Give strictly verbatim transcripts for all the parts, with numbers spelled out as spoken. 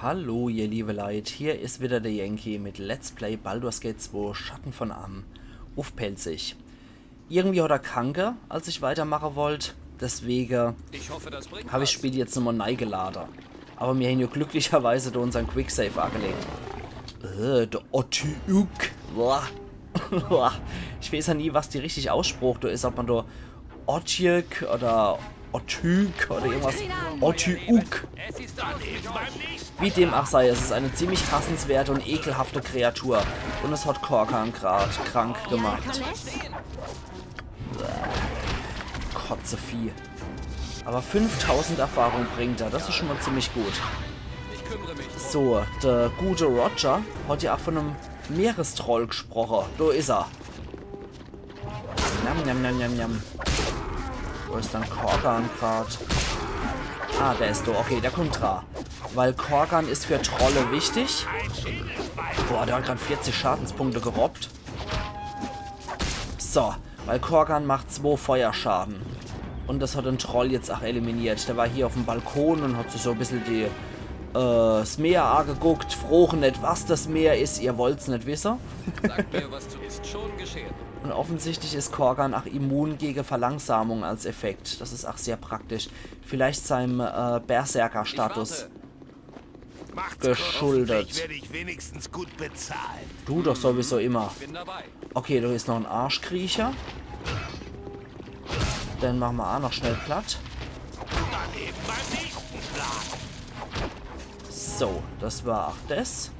Hallo, ihr liebe Leit, hier is wieder der Yankee mit Let's Play Baldur's Gate zwei Schatten von Amn uff Pälzisch. Irgendwie hat er kranke, als ich weitermache wollt, deswege hab ich das Spiel jetzt nochmal nei gelade. Aber mir hän jo glücklicherweise do unsern Quicksave agelegt. Äh, der Otyugh. Boah. Boah. Ich weeß ja nie, was die richtig Aussproch do is, ob man do Otyugh oder Otyugh oder irgendwas. Otyugh. Wie dem auch sei, es is eine ziemlich hassenswerte und ekelhafte Kreatur. Und es hat Korgan grad krank gemacht. Kotzevieh. Aber fünftausend Erfahrung bringt er, das is schon mal ziemlich gut. So, der gute Roger hat ja auch von einem Meerestroll gesproche. Do is er. Njam, njam, njam, njam, njam. Wo is dann Korgan grad? Ah, der is do. Okay, der kommt dra. Weil Korgan is für Trolle wichtig. Boah, der hat grad vierzig Schadenspunkte gerobbt. So, weil Korgan macht zwo Feuerschaden. Und das hat den Troll jetzt auch eliminiert. Der war hier uffm Balkon und hat sich so e bissel die, äh, 's Meer ageguckt. Froche net, was das Meer is, ihr wollt's net wisse. Sagt mir, was zu ist schon geschehen. Und offensichtlich is Korgan auch immun gegen Verlangsamung als Effekt. Das is auch sehr praktisch. Vielleicht seinem, äh, Berserker-Status geschuldet. Macht's geschuldet. Kruschelig, werd ich wenigstens gut bezahlt. Du doch sowieso immer. Bin dabei. Okay, do is noch en Arschkriecher. Den mache ma auch noch schnell platt. Dann eben beim nächsten Schlag. So, das war auch das.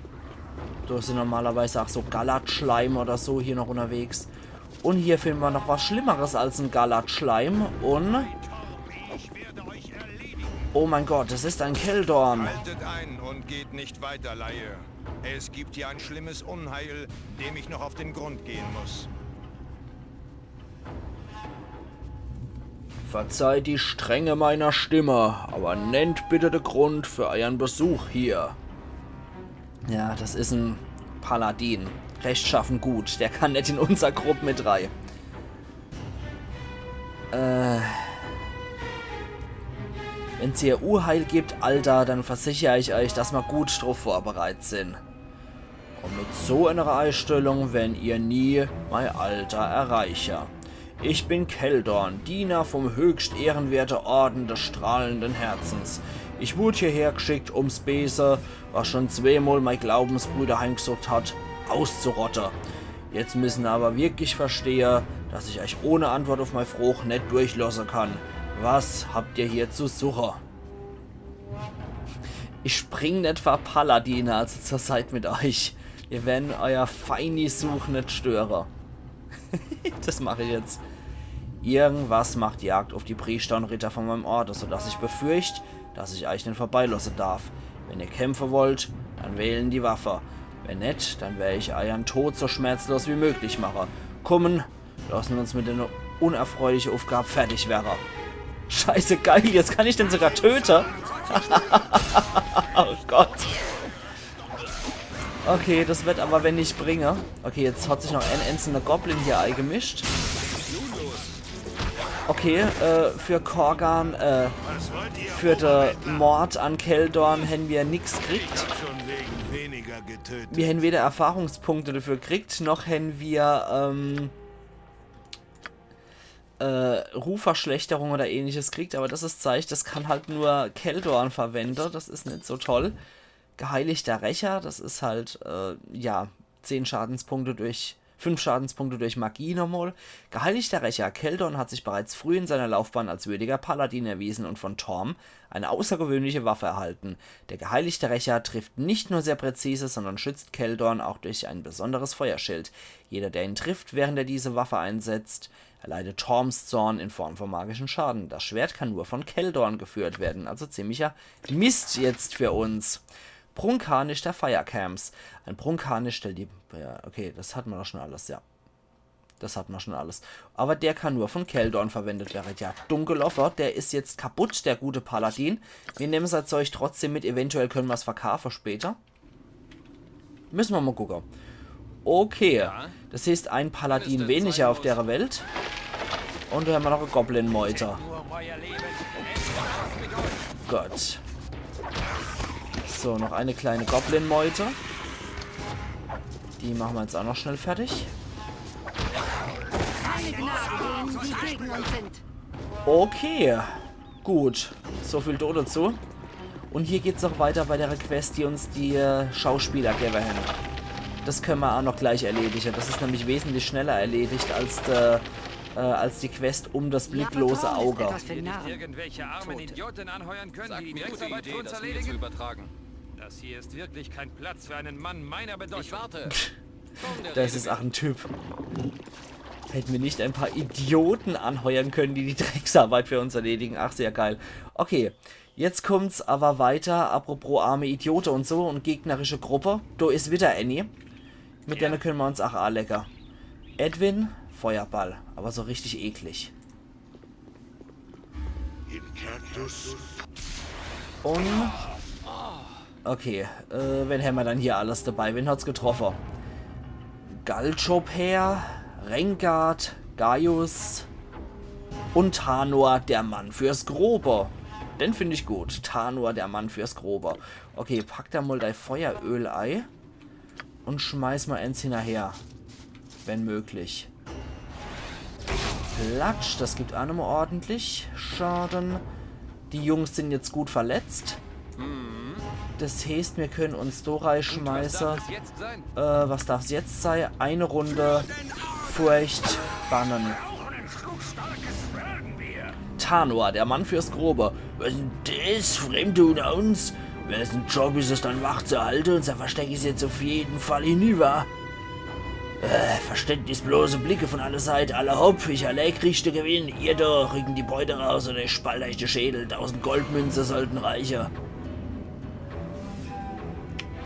Do sin normalerweise auch so Galathschleim oder so hier noch unterwegs. Und hier finden wir noch was Schlimmeres als en Galathschleim. Und oh mein Gott, es ist ein Keldorn. Haltet ein und geht nicht weiter, Laie. Es gibt hier ein schlimmes Unheil, dem ich noch auf den Grund gehen muss. Verzeiht die Strenge meiner Stimme, aber nennt bitte den Grund für euren Besuch hier. Ja, das is en Paladin. Rechtschaffen gut. Der kann net in unser Grupp mit rei. Äh, wenn's hier Unheil gibt, Alter, dann versicher ich euch, dass ma gut drauf vorbereit sin. Und mit so einer Einstellung werden ihr nie mein Alter erreichen. Ich bin Keldorn, Diener vom höchst ehrenwerten Orden des strahlenden Herzens. Ich wurde hierher geschickt, um's Bese, was schon zweemol mein Glaubensbruder heimgesucht hat, auszurotten. Jetzt müssen ihr aber wirklich verstehen, dass ich euch ohne Antwort auf meine Frage nicht durchlassen kann. Was habt ihr hier zu suchen? Ich spring nicht vor Paladine, also zur Seite mit euch. Wir werden euer feini Such nicht stören. Das mache ich jetzt. Irgendwas macht Jagd auf die Priester und Ritter von meinem Orden, sodass ich befürchte, dass ich euch nicht vorbeilassen darf. Wenn ihr kämpfen wollt, dann wählen die Waffe. Wenn nicht, dann werde ich euren Tod so schmerzlos wie möglich machen. Kommen, lassen wir uns mit der unerfreulichen Aufgabe fertig werden. Scheiße, geil, jetzt kann ich den sogar töten. Oh Gott. Okay, das wird aber wenig bringen. Okay, jetzt hat sich noch ein einzelner Goblin hier eingemischt. Okay, äh, für Korgan, äh, für den Mord an Keldorn haben wir nix gekriegt. Wir haben weder Erfahrungspunkte dafür gekriegt, noch haben wir, ähm, äh, Rufverschlechterung oder ähnliches gekriegt, aber das is Zeug, das kann halt nur Keldorn verwenden, das is nicht so toll. Geheiligter Rächer, das is halt, äh, ja, zehn Schadenspunkte durch, fünf Schadenspunkte durch Magie nochmal. Geheiligter Rächer, Keldorn hat sich bereits früh in seiner Laufbahn als würdiger Paladin erwiesen und von Torm eine außergewöhnliche Waffe erhalten. Der Geheiligte Rächer trifft nicht nur sehr präzise, sondern schützt Keldorn auch durch ein besonderes Feuerschild. Jeder, der ihn trifft, während er diese Waffe einsetzt, erleidet Torms Zorn in Form von magischen Schaden. Das Schwert kann nur von Keldorn geführt werden, also ziemlicher Mist jetzt für uns. Prunkharnisch der Feiercamps. Ein Prunkharnisch stellt die, ja, okay, das hat man doch schon alles, ja. Das hat man schon alles. Aber der kann nur von Keldorn verwendet werden. Ja, Dunkelopfer, der is jetzt kaputt, der gute Paladin. Wir nehmen sein Zeug trotzdem mit. Eventuell können wir's verkaufen später. Müssen wir mal gucken. Okay. Das heißt, ein Paladin weniger auf der Welt. Und do haben wir noch eine Goblin-Meute. Gut. So, noch eine kleine Goblin-Meute. Die machen wir jetzt auch noch schnell fertig. Keine Gnade denen, die gegen uns sind. Okay, gut. So viel do dazu. Und hier geht's auch weiter bei der Quest, die uns die äh, Schauspieler gewwe hen. Das können wir auch noch gleich erledigen. Das ist nämlich wesentlich schneller erledigt als, der, äh, als die Quest um das blicklose Auge. Etwas für Narren. Irgendwelche armen Idioten anheuern können, die die Mir gute Drecksarbeit Idee, für uns das mir zu erledigen? Übertragen. Das hier ist wirklich kein Platz für einen Mann meiner Ich Bedeutung. Warte. Komm, der Das Rede ist auch ein Typ. Hätten wir nicht ein paar Idioten anheuern können, die die Drecksarbeit für uns erledigen? Ach, sehr geil. Okay, jetzt kommt's aber weiter. Apropos arme Idiote und so und gegnerische Gruppe. Do is wieder Annie. Mit denne können wir uns auch anlegen. Edwin, Feuerball. Aber so richtig eklig. In Cactus. Und... Okay, äh, wen hämmer dann hier alles dabei? Wen hat's getroffen? Galchoper, Rengar, Gaius und Tanor, der Mann fürs Grobe. Den find ich gut. Tanor, der Mann fürs Grobe. Okay, pack da mal dei Feueröl ei. Und schmeiß mal ens hinnerher. Wenn möglich. Platsch, das gibt auch nochmal ordentlich Schaden. Die Jungs sind jetzt gut verletzt. Das heißt, wir können uns do reischmeißen. Bis jetzt sein. Äh, was darf's jetzt sein? Eine Runde Furcht bannen. Tanor, der Mann fürs Grobe. Was denn das? Fremde unter uns? Wessen Job is es dann, Wacht zu halte? Unser Versteck is jetzt auf jeden Fall hinüber. Äh, verständnislose Blicke von alle Seite. Alla hopp, ich erleg, richte Gewinn. Ihr do, rücken die Beute raus oder ich spalt euch de Schädel. Tausend Goldmünze sollten reiche.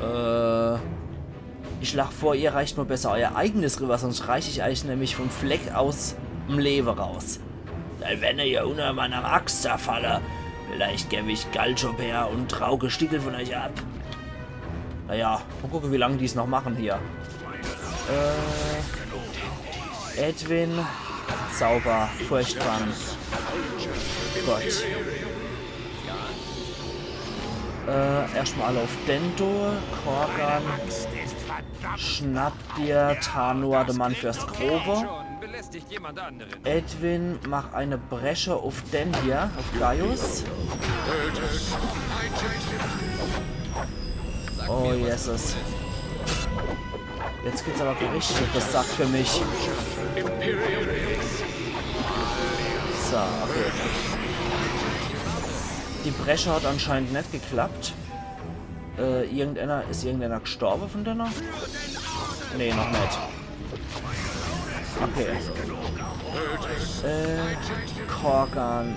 Äh, ich schlach vor, ihr reicht nur besser euer eigenes rüber, sonst reich ich euch nämlich vom Fleck aus em Lewe raus. Dann wenne ihr unter meiner Axt zerfalle. Vielleicht geb ich Galchoper und Rauke Stickel von euch ab. Naja, mal gucken, wie lange die's noch machen hier. Äh, Edwin, Zauber, Furchtbann. Gott. Äh, erstmal alle auf Dendo, Korgan, schnapp dir Tanor, de Mann fürs Grobe. Schon belästigt jemand anderen. Edwin, mach eine Bresche auf den hier, auf Gaius. Oh, Jesus. Jetzt geht's aber richtig auf de Sack für mich. So, okay. Die Bresche hat anscheinend net geklappt. Äh, irgendeiner, is irgendeiner gestorbe von denne? Nee, noch net. Okay. Äh, Korgan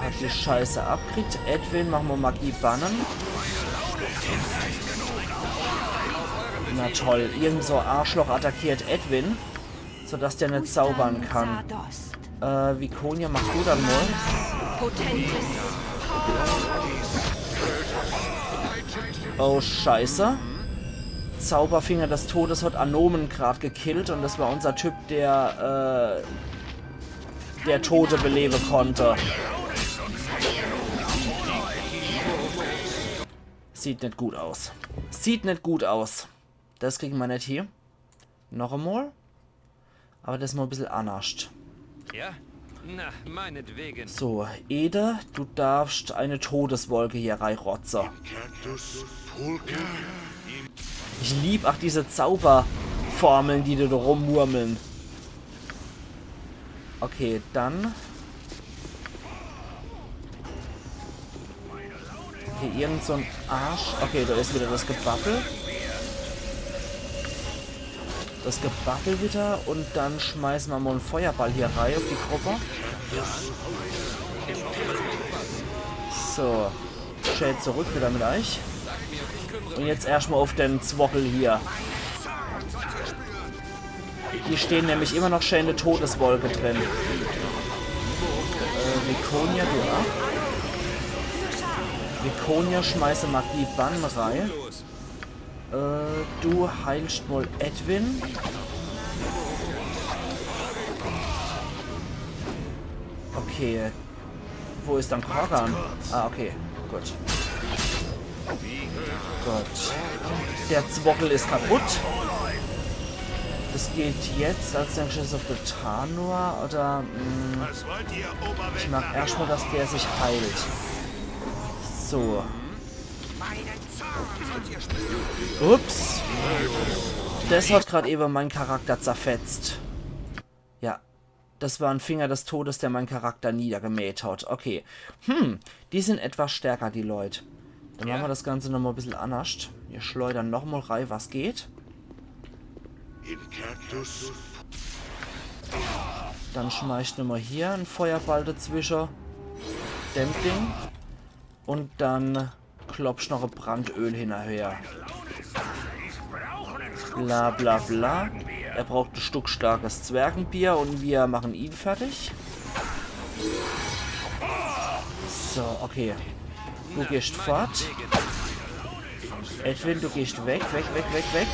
hat die Scheiße abkriegt. Edwin, machen wir Magie bannen. Na toll, irgend so Arschloch attackiert Edwin, sodass der net zaubern kann. Zardost. Äh, Viconia, mach du dann mal. Potentes. Oh, Scheiße. Zauberfinger des Todes hat Anomen grad gekillt und das war unser Typ, der, äh, der Tote belebe konnte. Sieht net gut aus. Sieht net gut aus. Das kriegen wir net hier. Noch emol. Aber das is mal e bissel annerscht. Ja? Na, meinetwegen. So, Ede, du darfst eine Todeswolke hier reirotze. Cactus. Pulka. Ich lieb auch diese Zauberformeln, die do rummurmeln. Okay, dann. Okay, irgend so en Arsch. Okay, da is wieder das Gebabbel. Das Gebabbel wieder und dann schmeißen wir mal en Feuerball hier rein auf die Gruppe. So, schön zurück wieder mit euch. Und jetzt erstmal auf den Zwockel hier. Die stehen nämlich immer noch schön in der Todeswolke drin. Äh, Viconia, du auch. Viconia, schmeiße Magie Bann rein. Äh, du heilst wohl Edwin. Okay. Wo is dann Korgan? Ah, okay. Gut. Gott. Der Zwockel is kaputt. Das geht jetzt als nächstes auf de Tanua oder, mm, ich mag erschmal, dass der sich heilt. So. Ups. Das hat grad ewe mein Charakter zerfetzt. Ja. Das war en Finger des Todes, der mein Charakter niedergemäht hat. Okay. Hm, die sin etwas stärker, die Leut. Dann mache mer das Ganze nochmal e bissel annerscht. Mir schleudern nochmal rei, was geht. Dann schmeißt nochmal hier en Feuerball dazwische. Dem Ding. Und dann klopscht noch e Brandöl hinnerher. Bla bla bla. Er braucht e stuckstarkes Zwergenbier und mir machen ihn fertig. So, okay. Du gehst fort. Edwin, du gehst weg, weg, weg, weg, weg.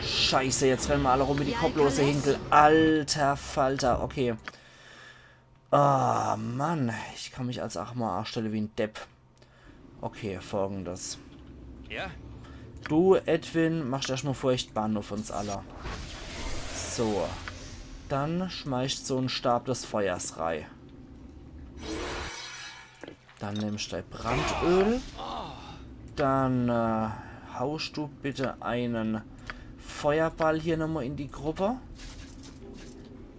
Scheiße, jetzt rennen mer alle rum wie die kopplose Hinkel. Alter Falter, okay. Ah, Mann. Ich kann mich als ach mal anstelle wie en Depp. Okay, folgendes. Ja? Du, Edwin, machst erschmal furchtbar auf uns alle. So. Dann schmeißt so en Stab des Feuers rei. Dann nimmst du Brandöl. Dann äh, haust du bitte en Feuerball hier nochmal in die Gruppe.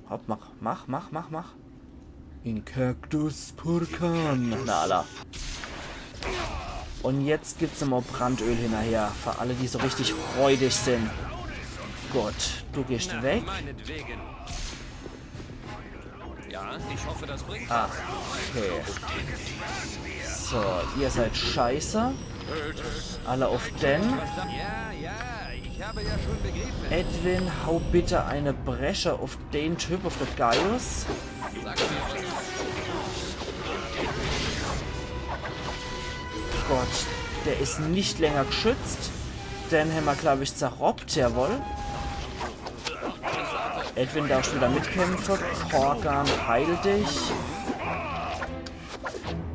Hopp, mach, mach, mach, mach, mach. In Cactus Purkan. Na, alla. Und jetzt gibt's nochmal Brandöl hinnerher. Für alle, die so richtig räudig sin. Gut, du gehst weg. Meinetwegen. Ja, ich hoffe, das bringt. Ah, okay. So, ihr seid scheiße. Alle auf den. Ja, ja, ich habe ja schon begriffen. Edwin, hau bitte en Bresche auf den Typ, auf de Gaius. Gott, der is nicht länger geschützt. Den hämmer, glaub ich, zerroppt, jawohl. Edwin, darfst wieder mitkämpfe. Korgan, heil dich.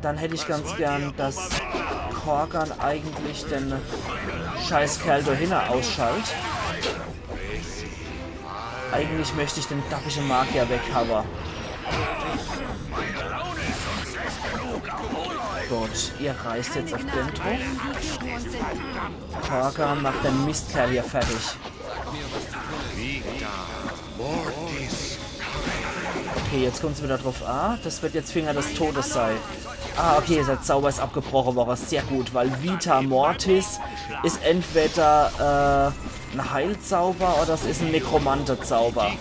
Dann hätt ich ganz gern, dass Korgan eigentlich den Scheißkerl do hinne ausschalt. Eigentlich möcht ich den dappische Magier weghaue. Gut, ihr reißt jetzt auf den drauf. Korgan macht den Mistkerl hier fertig. Okay, jetzt kommt's wieder drauf. Ah, das wird jetzt Finger des Todes sei. Ah, okay, der Zauber is abgebroche worre. Sehr gut, weil Vita Mortis is entweder äh, en Heilzauber oder es is en Nekromantezauber.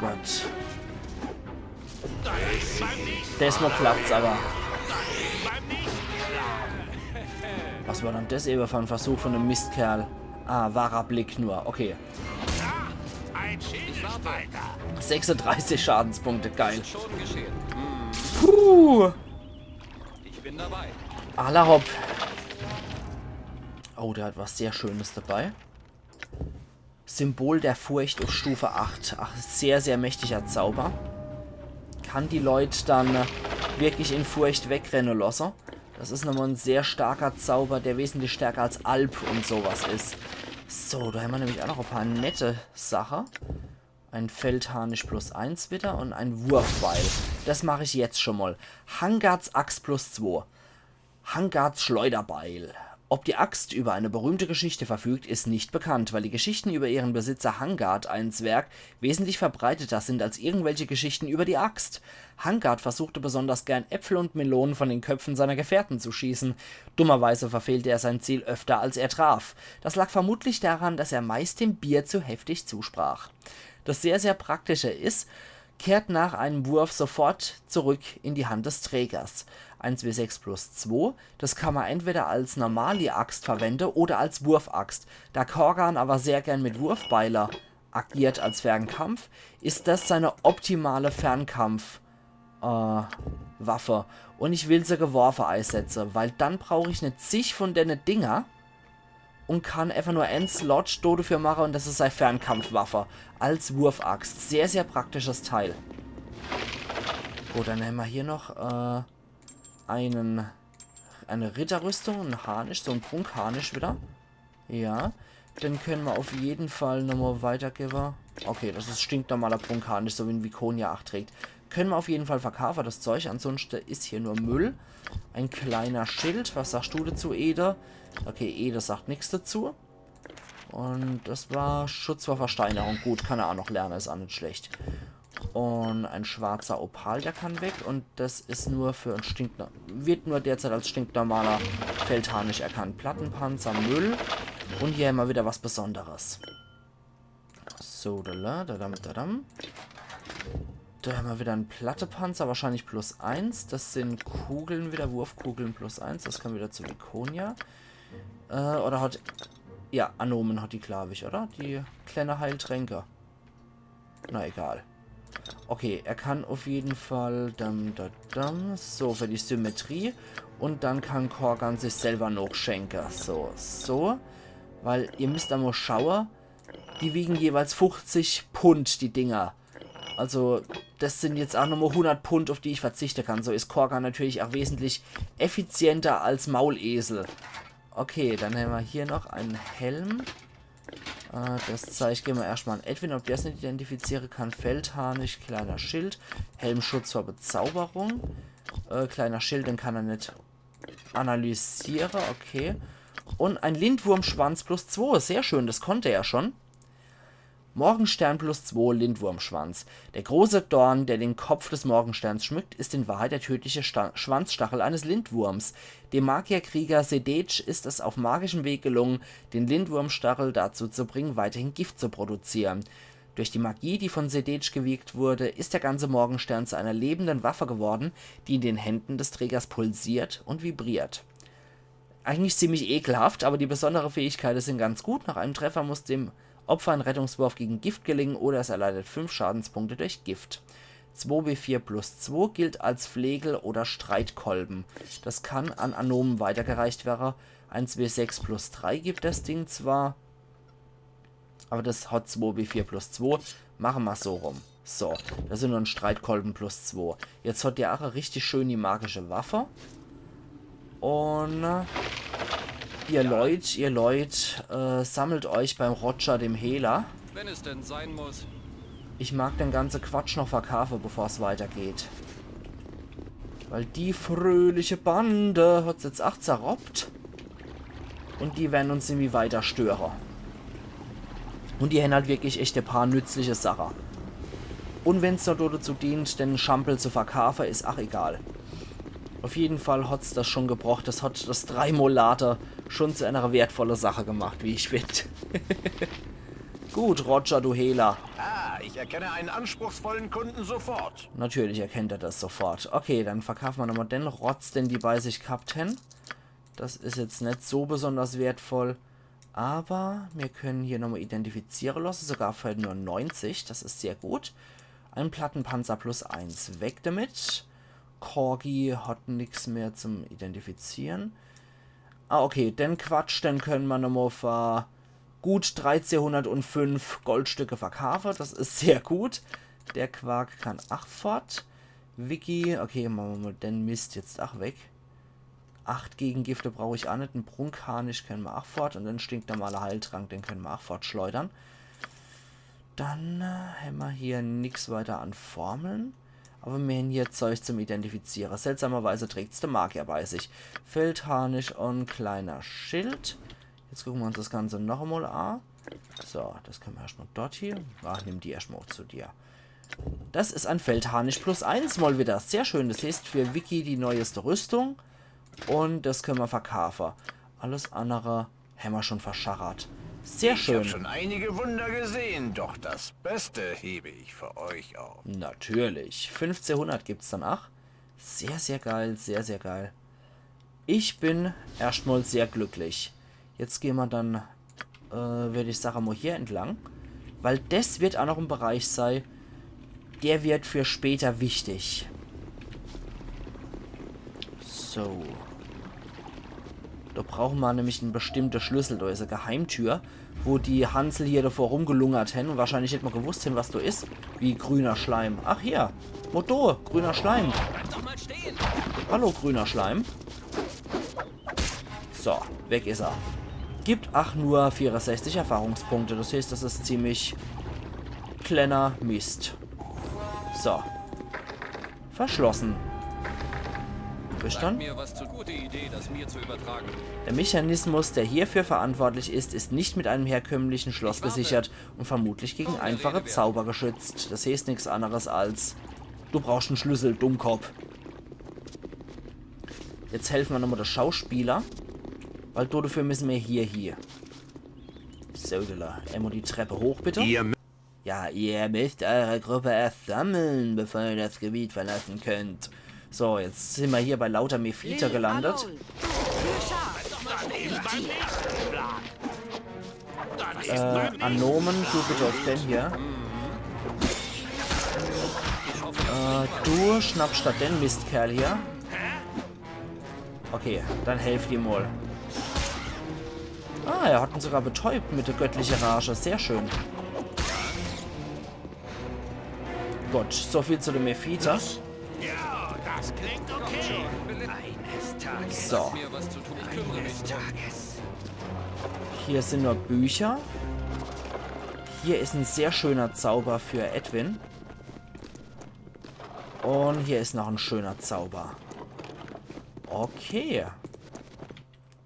Gott. Desmal klappt's aber. Was war dann das ewe für en Versuch von dem Mistkerl? Ah, wahrer Blick nur. Okay. Ein Schädelspalter. Sechsunddreißig Schadenspunkte, geil. Schon geschehen. Puh. Ich bin dabei. Alla hopp. Oh, der hat was sehr Schönes dabei. Symbol der Furcht auf Stufe acht. Ach, sehr, sehr mächtiger Zauber. Kann die Leut dann äh, wirklich in Furcht wegrenne losse. Das is nochmal en sehr starker Zauber, der wesentlich stärker als Alp und sowas is. So, da hämmer nämlich auch noch e paar nette Sache. Ein Feldharnisch plus eins wieder und ein Wurfbeil. Das mach ich jetzt schon mal. Hangards Axt plus zwei. Hangards Schleuderbeil. Ob die Axt über eine berühmte Geschichte verfügt, ist nicht bekannt, weil die Geschichten über ihren Besitzer Hangard, einen Zwerg, wesentlich verbreiteter sind als irgendwelche Geschichten über die Axt. Hangard versuchte besonders gern Äpfel und Melonen von den Köpfen seiner Gefährten zu schießen. Dummerweise verfehlte er sein Ziel öfter, als er traf. Das lag vermutlich daran, dass er meist dem Bier zu heftig zusprach. Das sehr, sehr Praktische ist, kehrt nach einem Wurf sofort zurück in die Hand des Trägers. Eins W sechs plus zwei, das kann man entweder als normali Axt verwenden oder als Wurfaxt. Da Korgan aber sehr gern mit Wurfbeiler agiert als Fernkampf, ist das seine optimale Fernkampf äh, Waffe. Und ich will se geworfe einsetzen, weil dann brauch ich net zig von denne Dinger und kann einfach nur en Slot do dafür mache und das is sei Fernkampfwaffe. Als Wurfaxt. Sehr, sehr praktisches Teil. Gut, dann hämmer hier noch äh, einen, Eine Ritterrüstung, en Harnisch, so en Prunkharnisch wieder. Ja. Den könne mer auf jeden Fall nochmal weitergewwe. Okay, das is stinknormaler Prunkharnisch, so wie en Viconia acht trägt. Könne mer auf jeden Fall verkaafe, das Zeug. Ansonsten is hier nur Müll. Ein kleiner Schild. Was sagst du dazu, Ede? Okay, Ede sagt nix dazu. Und das war Schutz vor Versteinerung. Gut, kann er auch noch lerne, is auch nit schlecht. Und ein schwarzer Opal, der kann weg. Und das is nur für en stinknor-, wird nur derzeit als stinknormaler Feldharnisch erkannt. Plattenpanzer, Müll. Und hier hämmer wieder was Besonderes. So, da, da, da, da, da. Da hämmer wieder en Plattepanzer, wahrscheinlich plus eins. Das sind Kugeln wieder, Wurfkugeln plus eins. Das kann wieder zu Viconia. Äh, oder hat... Ja, Anomen hat die, glaub ich, oder? Die kleine Heiltränke. Na egal. Okay, er kann auf jeden Fall... Dam, da, dam. So, für die Symmetrie. Und dann kann Korgan sich selber noch schenke. So, so. Weil ihr müsst da mal schaue. Die wiegen jeweils fünfzig Pfund, die Dinger. Also, das sind jetzt auch nochmal hundert Pfund, auf die ich verzichten kann. So is Korgan natürlich auch wesentlich effizienter als Maulesel. Okay, dann hämmer hier noch en Helm. Äh, das zeig ich, gebe mer erstmal an Edwin, ob der's nit identifiziere kann. Feldharnisch, kleiner Schild. Helmschutz vor Bezauberung. Äh, kleiner Schild, den kann er nit analysiere, okay. Und ein Lindwurmschwanz plus zwei, sehr schön, das konnte er schon. Morgenstern plus zwei, Lindwurmschwanz. Der große Dorn, der den Kopf des Morgensterns schmückt, ist in Wahrheit der tödliche Sta-, Schwanzstachel eines Lindwurms. Dem Magierkrieger Sedej ist es auf magischem Weg gelungen, den Lindwurmstachel dazu zu bringen, weiterhin Gift zu produzieren. Durch die Magie, die von Sedej gewirkt wurde, ist der ganze Morgenstern zu einer lebenden Waffe geworden, die in den Händen des Trägers pulsiert und vibriert. Eigentlich ziemlich ekelhaft, aber die besonderen Fähigkeiten sind ganz gut. Nach einem Treffer muss dem Opfer ein Rettungswurf gegen Gift gelingen oder es erleidet fünf Schadenspunkte durch Gift. Zwei W vier plus zwei gilt als Flegel oder Streitkolben. Das kann an Anomen weitergereicht werre. Eins W sechs plus drei gibt das Ding zwar. Aber das hat zwei W vier plus zwei. Mache mer so rum. So, das sind nur en Streitkolben plus zwei. Jetzt hat der auch richtig schön die magische Waffe. Und äh, ihr Leut, ihr Leut, äh, sammelt euch beim Roger, dem Hehler. Wenn es denn sein muss. Ich mag den ganze Quatsch noch verkaufe, bevor's weitergeht. Weil die fröhliche Bande hat's jetzt auch zerroppt. Und die werden uns irgendwie weiter störe. Und die hän halt wirklich echt e paar nützliche Sache. Und wenn's nur dazu dient, den Schampel zu verkaufe, is ach egal. Auf jeden Fall hat's das schon gebrocht. Das hat das Dreimolate schon zu einer wertvolle Sache gemacht, wie ich find. Gut, Roger, du Hehler. Ah, ich erkenne einen anspruchsvollen Kunden sofort. Natürlich erkennt er das sofort. Okay, dann verkaufe mer nochmal den Rotz, den die bei sich gehabt hän. Das is jetzt net so besonders wertvoll. Aber mir können hier nochmal identifiziere lasse. Sogar für nur neunzig. Das is sehr gut. Ein Plattenpanzer plus eins. Weg damit. Korgi hat nix mehr zum Identifizieren. Ah, okay. Den Quatsch, den können mer nochmal für gut dreizehnhundertfünf Goldstücke verkaufe. Das is sehr gut. Der Quark kann ach fort. Vicky, okay, mache mer mal den Mist jetzt ach weg. Acht Gegengifte brauch ich ach net. En Prunkharnisch können mer ach fort. Und en stinknormaler Heiltrank, den können mer ach fortschleudern. Dann äh, hämmer hier nix weiter an Formeln. Aber mir hän hier Zeug zum Identifiziere. Seltsamerweise trägt's de Magier bei sich. Feldharnisch und kleiner Schild. Jetzt gucke mer uns das Ganze noch einmal an. So, das können mer erstmal dort hier. Ach, nimm die erstmal auch zu dir. Das is en Feldharnisch plus eins mal wieder. Sehr schön. Das heißt für Vicky die neueste Rüstung. Und das können mer verkaufe. Alles andere hämmer schon verschachert. Sehr schön. Ich hab schon einige Wunder gesehen, doch das Beste hebe ich für euch auf. Natürlich. Fünfzehnhundert gibt's dann ach. Sehr, sehr geil. Sehr, sehr geil. Ich bin erstmal sehr glücklich. Jetzt gehen mer dann, äh, würd ich sage, mal hier entlang. Weil das wird auch noch en Bereich sei, der wird für später wichtig. So. Da brauche mer nämlich en bestimmte Schlüssel. Da is e Geheimtür, wo die Hansel hier davor rumgelungert hän. Und wahrscheinlich hätt mer gewusst hän, was da is. Wie grüner Schleim. Ach, hier. Modo, grüner Schleim. Bleib doch mal stehen. Hallo, grüner Schleim. So, weg is er. Gibt ach nur vierundsechzig Erfahrungspunkte. Das heißt, das is ziemlich klenner Mist. So. Verschlossen. Bis dann. Mir was zu gute Idee, das mir zu übertragen. Der Mechanismus, der hierfür verantwortlich ist, ist nicht mit einem herkömmlichen Schloss gesichert und vermutlich gegen einfache Zauber geschützt. Das heißt nix anderes als, du brauchst en Schlüssel, Dummkopf. Jetzt helfe mer nochmal de Schauspieler, weil do dafür müsse mer hier, hier. So, Dilla, emol die Treppe hoch, bitte. Ihr mü- Ja, ihr müsst eure Gruppe erst sammeln, bevor ihr das Gebiet verlassen könnt. So, jetzt sin mer hier bei lauter Mephite gelandet. Äh, Anomen, du bitte auf den hier. Äh, du schnappst statt den Mistkerl hier. Okay, dann helft ihm mal. Ah, er hat ihn sogar betäubt mit der göttlichen Rage. Sehr schön. Gut, so viel zu dem Mephite. Ja, das klingt okay. Eines Tages. So, Mir was zu tun. Ich kümmere mich. Eines Tages. hier sind nur Bücher. Hier ist ein sehr schöner Zauber für Edwin. Und hier ist noch ein schöner Zauber. Okay.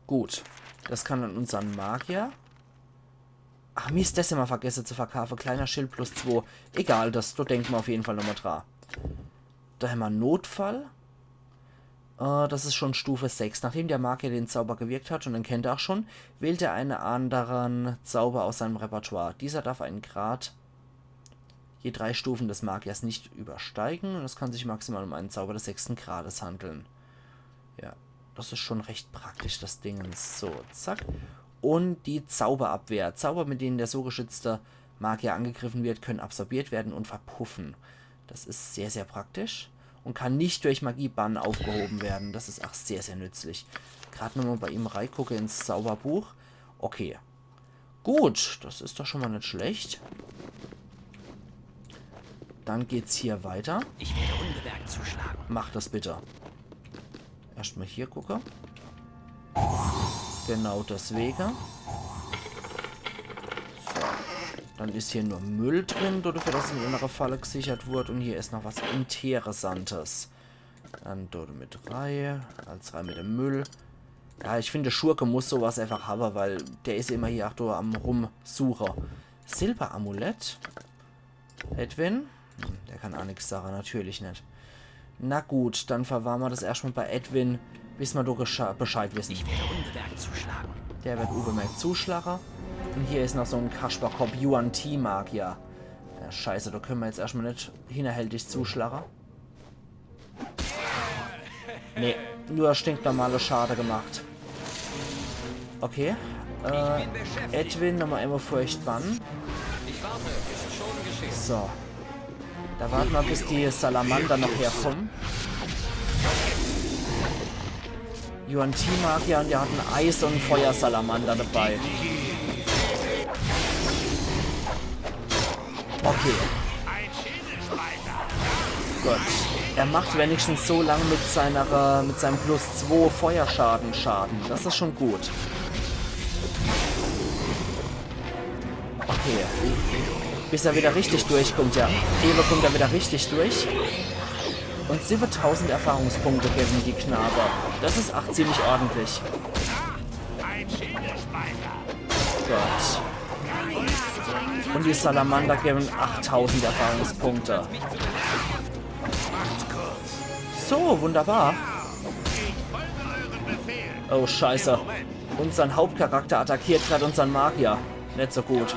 Gut. Das kann dann unsern Magier. Ach Mist, das hämmer vergesse zu verkaufe. Kleiner Schild plus zwei. Egal, das, do denke mer auf jeden Fall nochmal dra. Do hämmer Notfall. Äh, das ist schon Stufe sechs. Nachdem der Magier den Zauber gewirkt hat, und den kennt er auch schon, wählt er einen anderen Zauber aus seinem Repertoire. Dieser darf einen Grad je drei Stufen des Magiers nicht übersteigen. Und es kann sich maximal um einen Zauber des sechsten Grades handeln. Ja, das ist schon recht praktisch, das Ding. So, zack. Und die Zauberabwehr. Zauber, mit denen der so geschützte Magier angegriffen wird, können absorbiert werden und verpuffen. Das ist sehr, sehr praktisch. Und kann nicht durch Magie-Bann aufgehoben werden. Das ist auch sehr, sehr nützlich. Grad nochmal bei ihm reigucke ins Zauberbuch. Okay. Gut, das ist doch schon mal nicht schlecht. Dann geht's hier weiter. Ich werde unbemerkt zuschlagen. Mach das bitte. Erstmal hier gucke. Genau deswegen. So. Dann ist hier nur Müll drin, dafür, dass in einer Falle gesichert wurde. Und hier ist noch was Interessantes. Dann dort mit rein. Als rein mit dem Müll. Ja, ich finde, Schurke muss sowas einfach haben, weil der ist immer hier auch da am Rumsuchen. Silberamulett. Edwin? Hm, der kann auch nix sagen, natürlich nicht. Na gut, dann verwahren wir das erstmal bei Edwin, bis wir da gescha- Bescheid wissen. Ich werde unbemerkt zuschlagen. Der wird unbemerkt zuschlagen. Und hier ist noch so ein Kasperkopf, Yuan-Ti-Magier. Ja, scheiße, da können wir jetzt erstmal nicht hinterhältig zuschlagen. Nee, nur stinknormale Schade gemacht. Okay. Äh, Edwin, nochmal einmal Furcht bannen. Ich warte, ist schon geschehen. So. Da warten wir, bis die Salamander noch herkommen. Yuan-Ti-Magier und der hat einen Eis- und einen Feuersalamander dabei. Okay. Gut. Er macht wenigstens so lang mit seiner, äh, mit seinem plus zwei Feuerschaden Schaden. Das ist schon gut. Okay. Bis er wieder richtig durchkommt, ja. Ewe kommt er wieder richtig durch. Und siebentausend Erfahrungspunkte geben die Knabe. Das ist ach ziemlich ordentlich. Gott. Und die Salamander geben achttausend Erfahrungspunkte. So, wunderbar. Oh, scheiße. Unsern Hauptcharakter attackiert grad unsern Magier. Net so gut.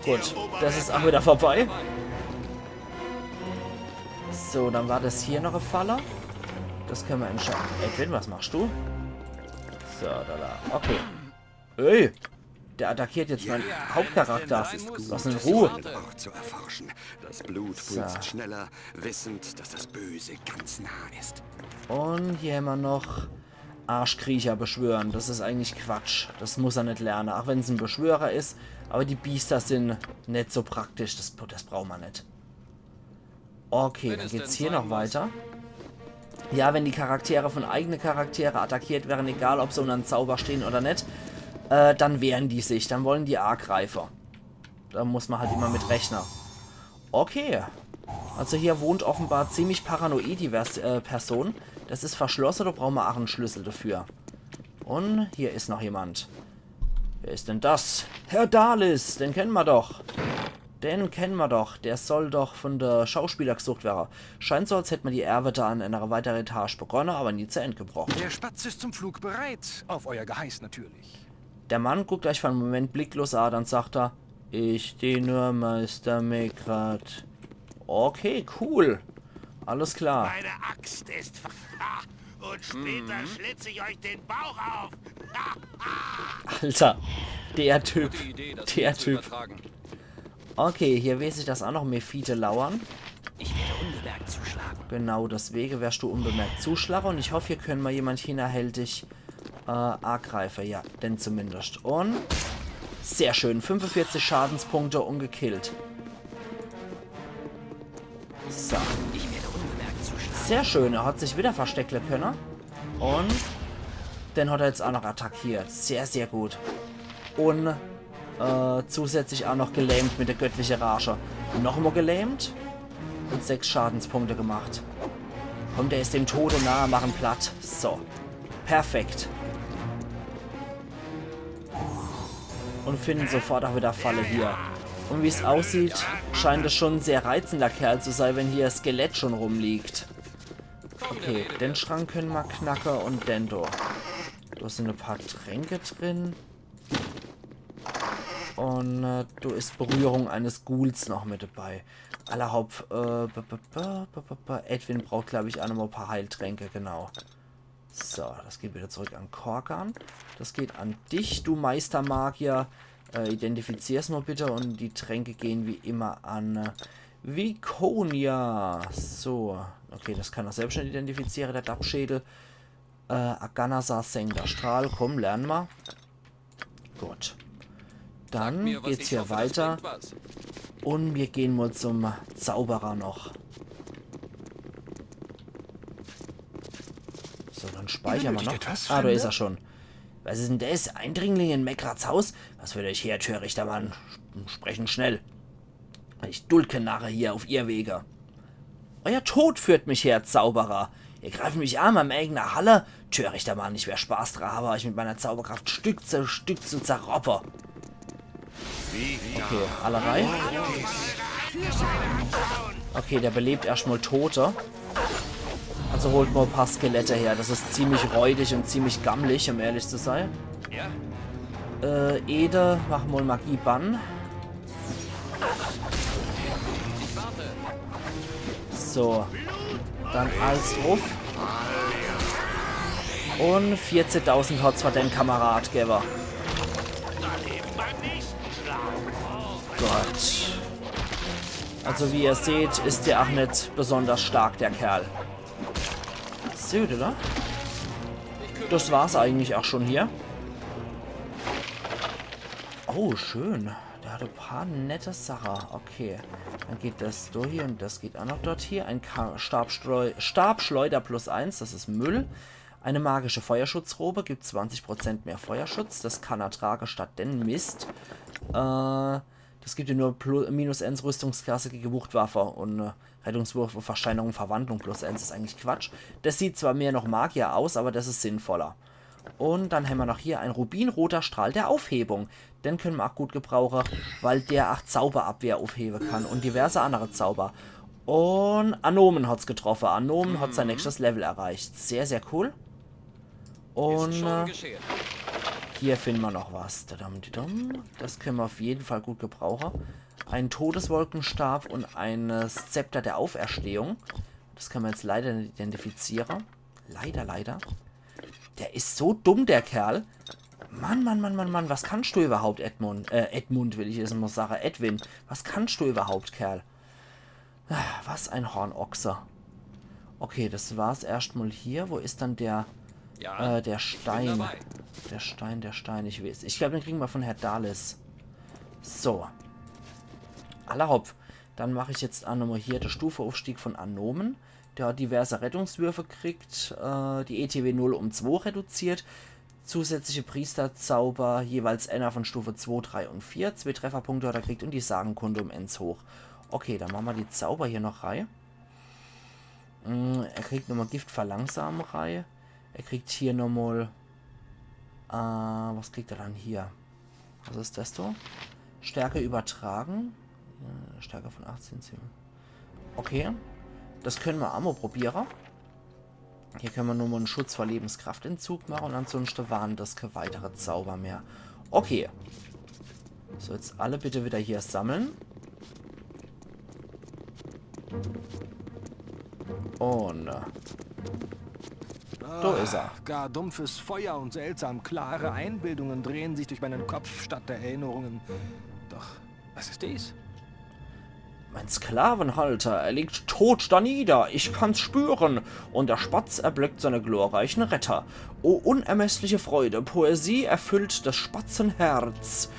Gut, das ist auch wieder vorbei. So, dann war das hier noch eine Falle. Das können wir entscheiden. Edwin, was machst du? So, da, da. Okay. Ey, der attackiert jetzt meinen Hauptcharakter. Lass ihn in Ruhe. Ort zu erforschen. Das Blut So. pulst schneller, wissend, dass das Böse ganz nah ist. Und hier haben wir noch Arschkriecher beschwören. Das ist eigentlich Quatsch. Das muss er nicht lernen, auch wenn es ein Beschwörer ist. Aber die Biester sind nicht so praktisch. Das, das brauchen wir nicht. Okay, dann geht's hier noch weiter. Ja, wenn die Charaktere von eigene Charaktere attackiert wären, egal ob se unner en Zauber stehn oder net, äh, dann wehren die sich, dann wollen die agreife. Da muss ma halt immer mit rechne. Okay. Also hier wohnt offenbar ziemlich paranoid die Vers äh, Person. Das is verschlosse, da brauche ma ach en Schlüssel dafür. Un hier is noch jemand. Wer is denn das? Herr Dalis, den kenne ma doch. Den kenne ma doch. Der soll doch von de Schauspieler gesucht wäre. Scheint so, als hätt ma die Erwe da an einer weiteren Etage begonne, aber nie zu End gebrocht. Der Spatz ist zum Flug bereit, auf euer Geheiß natürlich. Der Mann guckt euch für en Moment blicklos an, dann sagt er: „Ich dien nur, Meister Mekrat.“ Okay, cool. Alles klar. Meine Axt ist. Und später schlitze ich euch den Bauch auf. Alter, der Typ. Gute Idee, das Der Ding zu Typ. Übertragen. Okay, hier weeß ich, dass ach noch Mephite lauern. Ich werde unbemerkt zuschlagen. Genau, deswege werst du unbemerkt zuschlagen und ich hoff, hier kenne ma jemand hinterhältig äh, agreife. Ja, den zumindest. Und sehr schön, fünfundvierzig Schadenspunkte und gekillt. So. Ich werde unbemerkt zuschlagen. Sehr schön, er hat sich wieder versteckle könne. Und den hat er jetzt auch noch attackiert. Sehr, sehr gut. Und äh, zusätzlich auch noch gelähmt mit der göttliche Rage. Nochmal gelähmt und sechs Schadenspunkte gemacht. Komm, der is dem Tode nahe, mach en platt. So. Perfekt. Und finden sofort auch wieder Falle hier. Und wie's aussieht, scheint es schon en sehr reizender Kerl zu sein, wenn hier das Skelett schon rumliegt. Okay, den Schrank könne ma knacke und den do. Da sind e paar Tränke drin. Und äh, da is Berührung eines Ghouls noch mit dabei. Alla hopp, äh, b -b -b -b -b -b Edwin braucht, glaub ich, auch nochmal e paar Heiltränke, genau. So, das geht wieder zurück an Korgan. Das geht an dich, du Meistermagier. Äh, identifizier's mal bitte und die Tränke gehen wie immer an äh, Viconia. So, okay, das kann er selbst schon identifizieren, der Dappschädel. Äh, Aganasar senkender Strahl, komm, lern ma. Gut. Dann Mir, was geht's ich hier hoffe, das weiter. Bringt was. Und wir gehen mal zum Zauberer noch. So, dann speichern wir noch. Benötigt etwas, Ah, da Fremder? Is er schon. Was is denn das? Eindringlinge in Mekrats Haus? Was führt euch her, törichter Mann? Sprechen schnell. Ich dulde kee Narre hier auf ihr Wege. Euer Tod führt mich her, Zauberer. Ihr greifen mich an in meiner eigenen Halle? Törichter Mann, ich wär Spaß dran, aber euch mit meiner Zauberkraft Stück zu Stück zu zerroppe. Okay, alle rein. Okay, der belebt erstmal Tote. Also holt mal e paar Skelette her. Das is ziemlich räudig und ziemlich gammelig, um ehrlich zu sein. Äh, Ede, mach mal Magie Bann. So. Dann alles drauf. Und vierzehntausend hat's für den Kamerad gewwe. Gott. Also wie ihr seht, is der ach net besonders stark, der Kerl. Süd, oder? Das war's eigentlich auch schon hier. Oh, schön. Der hat e paar nette Sache. Okay. Dann geht das durch hier und das geht auch noch dort hier. Ein Ka Stabschleu Stabschleuder plus eins, das is Müll. Eine magische Feuerschutzrobe gibt zwanzig Prozent mehr Feuerschutz. Das kann er trage statt den Mist. Äh, das gibt dir nur plu- minus eins Rüstungsklasse gegen Wuchtwaffe und äh, Rettungswurf auf Versteinerung, Verwandlung plus eins is eigentlich Quatsch. Das sieht zwar mehr noch Magier aus, aber das is sinnvoller. Und dann hämmer noch hier ein rubinroter Strahl der Aufhebung. Den könne mer auch gut gebrauche, weil der auch Zauberabwehr aufhebe kann und diverse andere Zauber. Und Anomen hat's getroffe. Anomen hat sein nächstes Level erreicht. Sehr, sehr cool. Und Schon äh, geschehen. hier finden wir noch was. Tadam, tadam. Das können wir auf jeden Fall gut gebrauchen. Ein Todeswolkenstab und ein äh, Zepter der Auferstehung. Das können wir jetzt leider nicht identifizieren. Leider, leider. Der ist so dumm, der Kerl. Mann, Mann, Mann, Mann, Mann, was kannst du überhaupt, Edmund? Äh, Edmund will ich jetzt mal sagen. Edwin, was kannst du überhaupt, Kerl? Ah, was ein Hornochse. Okay, das war's erstmal hier. Wo ist dann der, Ja, äh, der ich bin Stein? Dabei. Der Stein, der Stein, ich weiß. Ich glaube, den kriegen wir von Herr Dales. So. Alla hopp. Dann mache ich jetzt auch nochmal hier den Stufenaufstieg von Anomen. Der hat diverse Rettungswürfe gekriegt, äh, die E T W null um zwei reduziert. Zusätzliche Priesterzauber jeweils einer von Stufe zwei, drei und vier. Zwei Trefferpunkte hat er gekriegt und die Sagenkunde um eins hoch. Okay, dann mache mer die Zauber hier noch rei. Mm, er kriegt nochmal Giftverlangsamerei. Er kriegt hier nochmal. Äh, was kriegt er dann hier? Was is das do? Stärke übertragen. Äh, Stärke von achtzehn, sieben. Okay. Das könne mer aa mol probiere. Hier könne mer nur mol en Schutz vor Lebenskraftentzug mache und ansonsten waren das keine weitere Zauber mehr. Okay. So, jetzt alle bitte wieder hier sammeln. Und, äh, do is er. Gar dumpfes Feuer und seltsam klare Einbildungen drehen sich durch meinen Kopf statt der Erinnerungen. Doch, was ist dies? Mein Sklavenhalter, er liegt tot da nieder, ich kann's spüren. Und der Spatz erblickt seine glorreichen Retter. O unermessliche Freude, Poesie erfüllt des Spatzen Herz.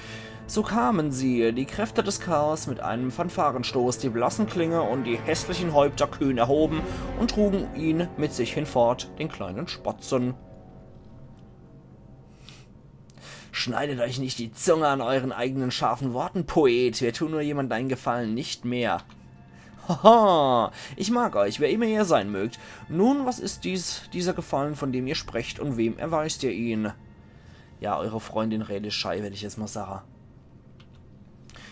So kamen sie, die Kräfte des Chaos, mit einem Fanfarenstoß, die blassen Klinge und die hässlichen Häupter kühn erhoben und trugen ihn mit sich hinfort, den kleinen Spatzen. Schneidet euch nicht die Zunge an euren eigenen scharfen Worten, Poet. Wir tun nur jemandem einen Gefallen, nicht mehr. Haha, ich mag euch, wer immer ihr sein mögt. Nun, was ist dies, dieser Gefallen, von dem ihr sprecht, und wem erweist ihr ihn? Ja, eure Freundin Relis Schei, werd ich jetzt mal sage.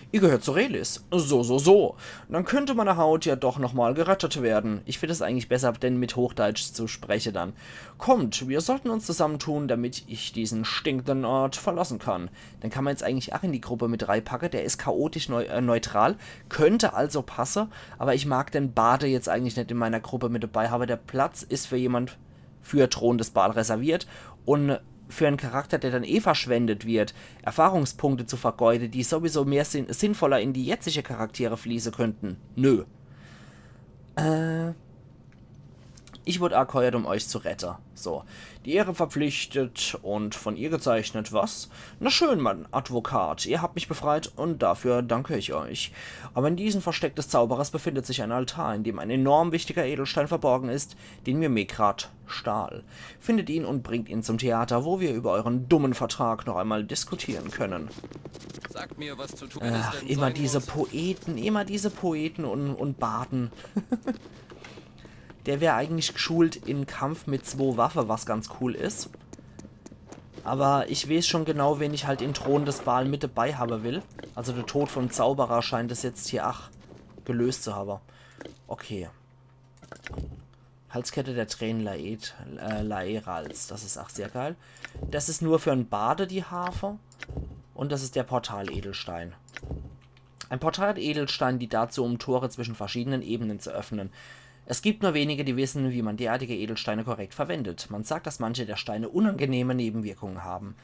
Ihr gehört zu Relis. So, so, so. Dann könnte meine Haut ja doch nochmal gerettet werden. Ich find es eigentlich besser, denn mit Hochdeutsch zu sprechen dann. Kommt, wir sollten uns zusammentun, damit ich diesen stinkenden Ort verlassen kann. Den kann mer jetzt eigentlich aa in die Gruppe mit reipacke. Der is chaotisch neu, äh, neutral. Könnte also passe. Aber ich mag den Bade jetzt eigentlich net in meiner Gruppe mit dabei habe. Der Platz is für jemand für Thron des Baal reserviert. Und für en Charakter, der dann eh verschwendet wird, Erfahrungspunkte zu vergeuden, die sowieso mehr sinn-, sinnvoller in die jetzige Charaktere fließen könnten. Nö. Äh, ich wurde akeuert, um euch zu retten. So. Die Ehre verpflichtet und von ihr gezeichnet, was? Na schön, mein Advokat, ihr habt mich befreit und dafür danke ich euch. Aber in diesem Versteck des Zauberers befindet sich ein Altar, in dem ein enorm wichtiger Edelstein verborgen ist, den mir Mekrad stahl. Findet ihn und bringt ihn zum Theater, wo wir über euren dummen Vertrag noch einmal diskutieren können. Sagt mir, was zu tun Ach, ist. immer diese Poeten, immer diese Poeten und, und Barden. Der wär eigentlich geschult in Kampf mit zwo Waffe, was ganz cool is. Aber ich weeß schon genau, wen ich halt in Thron des Baal mit dabei habe will. Also der Tod vom Zauberer scheint es jetzt hier ach gelöst zu haben. Okay. Halskette der Tränen Laed, äh, Laerals. Das is ach sehr geil. Das is nur für en Bade, die Harfe. Und das is der Portal-Edelstein. Ein Portal-Edelstein dient dazu, um Tore zwischen verschiedenen Ebenen zu öffnen. Es gibt nur wenige, die wissen, wie man derartige Edelsteine korrekt verwendet. Man sagt, dass manche der Steine unangenehme Nebenwirkungen haben.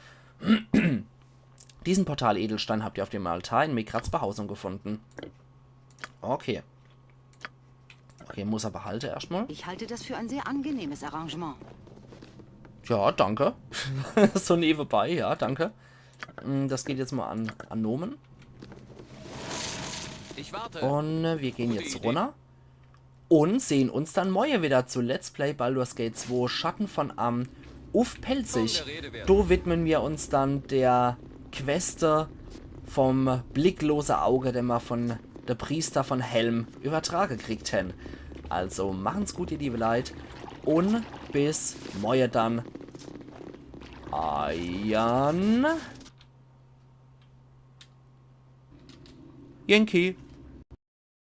Diesen Portal-Edelstein habt ihr auf dem Altar in Mekrads Behausung gefunden. Okay. Okay, muss er behalte erstmal. Ich halte das für ein sehr angenehmes Arrangement. Ja, danke. So nebenbei, ja, danke. Mm, das geht jetzt mal an, an Nomen. Ich warte. Und äh, wir gehen Gute jetzt Idee. Runner. Und sehen uns dann morje wieder zu Let's Play Baldur's Gate zwei Schatten von Amn uff Pälzisch. Kaum der Rede wert. Do widmen wir uns dann der Queste vom blicklose Auge, den wir von der Priester von Helm übertrage kriegt hen. Also machen's gut, ihr liebe Leit. Und bis morje dann. Eiern. Yankee.